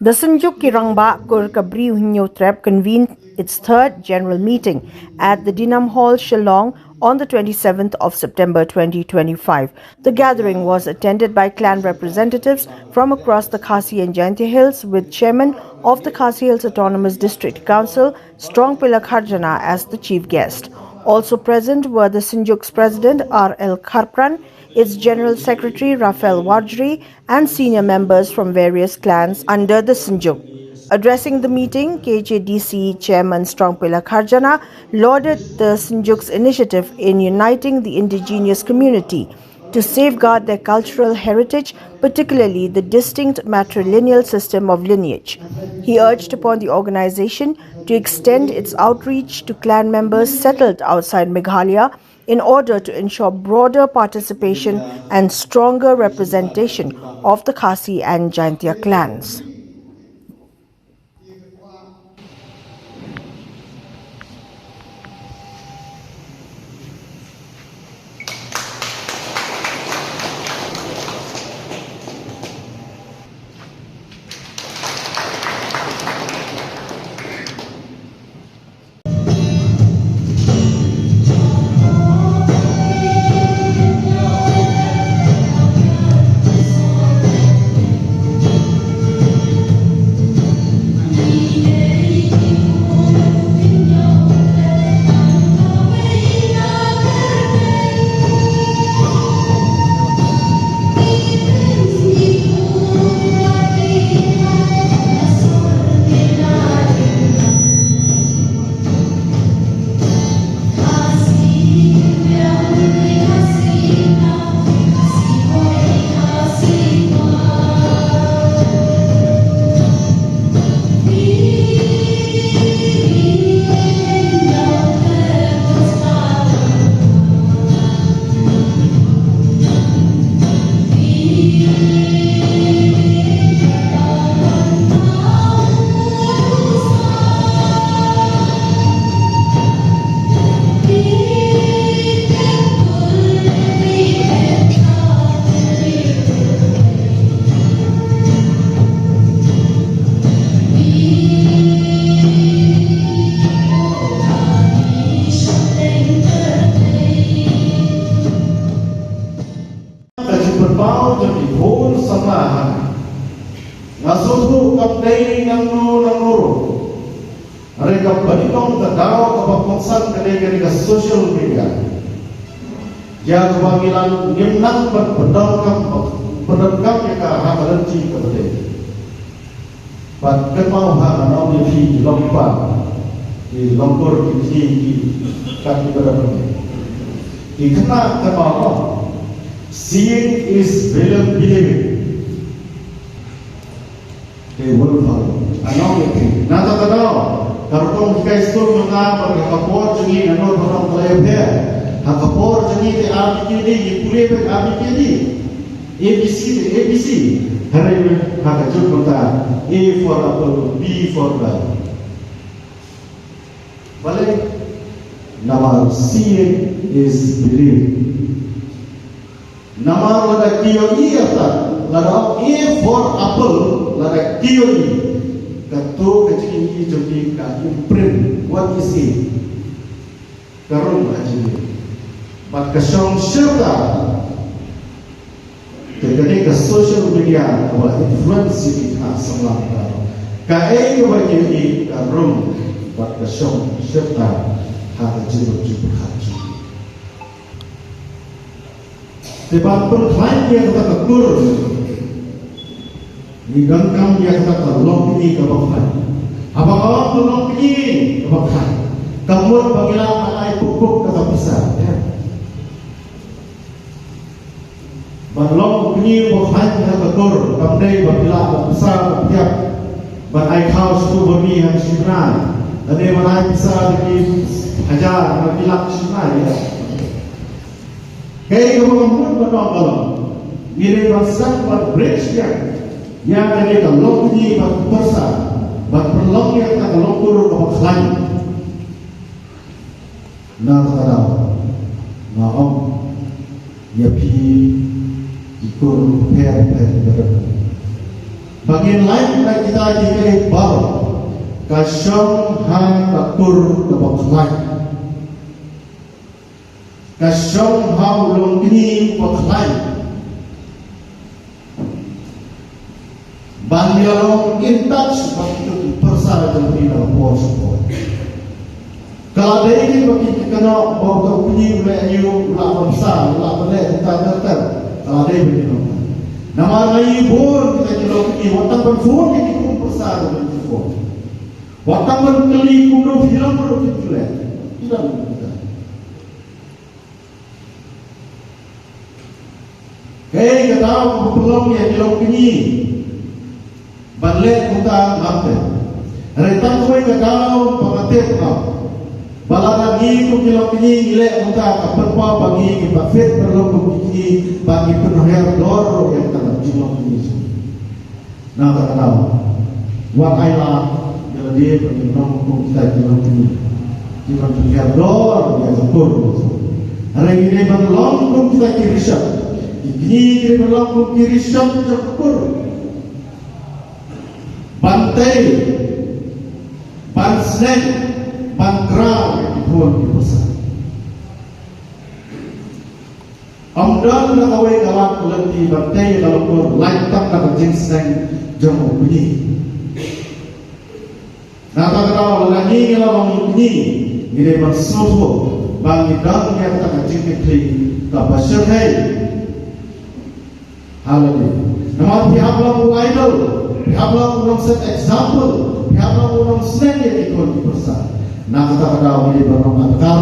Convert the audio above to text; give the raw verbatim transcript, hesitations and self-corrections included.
The Synjuk ki Rangbah Kur ka Bri u Hynñiewtrep convened its third general meeting at the Dinam Hall, Shillong on the twenty-seventh of September twenty twenty-five. The gathering was attended by clan representatives from across the Khasi and Jaintia Hills, with chairman of the Khasi Hills Autonomous District Council, Strongpila Kharjana, as the chief guest. Also present were the Synjuk's president R L Kharpran, its general secretary Raphael Warjri, and senior members from various clans under the Synjuk. Addressing the meeting, K J D C chairman Strongpila Kharjana lauded the Synjuk's initiative in uniting the indigenous community to safeguard their cultural heritage, particularly the distinct matrilineal system of lineage. He urged upon the organization to extend its outreach to clan members settled outside Meghalaya in order to ensure broader participation and stronger representation of the Khasi and Jaintia clans. Ka jingpynpaw jong ki khun samla ha. Nga sngewthuh kam dei nangno nangno ruh. Hynrei kaba nyngkong ka daw kaba kongsan ka dei kane ka social media. Ïa kaba ngi la ngim nang ban pyndonkam, pyndonkam ïa ka ha ka lynti kaba dei. Bad kynmaw ha, nga ong ïa phi ki longkpa, ki longkur, ki kti, ki kat, ki bynta, ki khynnah, kynmaw, seeing is believing. Te wal pha. Nga ong ïa phi, na kata ka daw, ka rukom hikai skul mynta bad ha ka por jong ngi, nga nud ban ong ïa phi, ha ka por jong ngi te A B C D, ngi pule beit A B C D. A B C, A B C. Hynrei ha ka juk mynta, A for apple, B for bell. Balei? Namar seeing is believing. Namar lada ki ïohi ïa kata, lada A for apple, lada ki ïohi, kato ka jingïohi jong ki ka imprint what is it. Ka rung ha jingim. Bad ka shong shirta. Te kane ka social media kaba influence ïa ki khynnah samla ka. Kaei kaba ki ïohi ka rung bad ka shong shirta ha ka jingim jingpyrkhat jong ki. Te ban pyrkhat ïa kata ka kur. Ngi donkam ïa kata ka longkmie kaba khlaiñ. Haba ka ong ka longkmie kaba khlaiñ, ka mut ba ngi lah ban ai pukpuk kata pisa. Ban long u kmie uba khlaiñ ha ka kur, kam dei ba phi lah ban pisa ban pynïap ban ai khaw sha u baroh ha ka shi bnai. Lane ban ai pisa da ki hajar, da ki lak shi bnai. Kaei kaba ka mut ban ong ka long, ngi dei ban sdang ban bridge ïa, ïa kane ka longkmie bad ka pyrsa, ban pynlong ïa kata ka longkur kaba khlaiñ. Na kata ka daw nga ong ïa phi ki kur pher pher kiba don. Ba ngin lait na kita ki kali baroh, ka shong ha ka kur kaba khlaiñ. Ka shong ha u longkñi uba khlaiñ. Ban ïa long in touch bad kito ki pyrsa jong ngi na ka por sha ka por. Ka la dei ba ki kynnoh ba u longkñi u leh aïu, u lah ban bsa, u lah ban leh kumta ter ter. Ka la dei ba ki long. Namar nga ïohi bun kita ki longkñi wat tang ban phone ki kum pyrsa jong ngi ki phone. Wat tang ban kylli kumno phi long ruh phi kylli. Phi long ruh phi kylli. Kaei ka daw kaba pynlong ïa ki longkñi ban leh kumta? Ngam tip. Hynrei tang kawei ka daw ba nga tip ka ba lada ngi kum ki longkñi ngi leh kumta, ka pynpaw ba ngi ngi pat fit ban long kum ki kñi, ba ngi pynhiar dor ruh ïa kata ka jinglongkñi. Na kata ka daw, wat ai lad ïa lade ba ngin long kum kita ki longkñi kiban pynhiar dor ïa ka kur. Hynrei ngi dei ban long kum kita ki rishot. Ki kñi ki dei ban long kum ki rishot jong ka kur. Ban tei, ban sneng, ban kraw ïa ki khun ki pyrsa. Ym don na kawei ka lad ka lynti ban tei ïa ka longkur lait tang na ka jingsneng jong u kñi. Na kata ka daw lada ngi ngi la long u kñi, ngi dei ban sngewthuh ba ngi don ïa kata ka jingkitkhlieh kaba shyrkhei. Haleluya. Namar phi hap long u idol, phi hap long u nongset example, phi hap long u nongsneng ïa ki khun ki pyrsa. Na kata ka daw ngi dei ban long adkar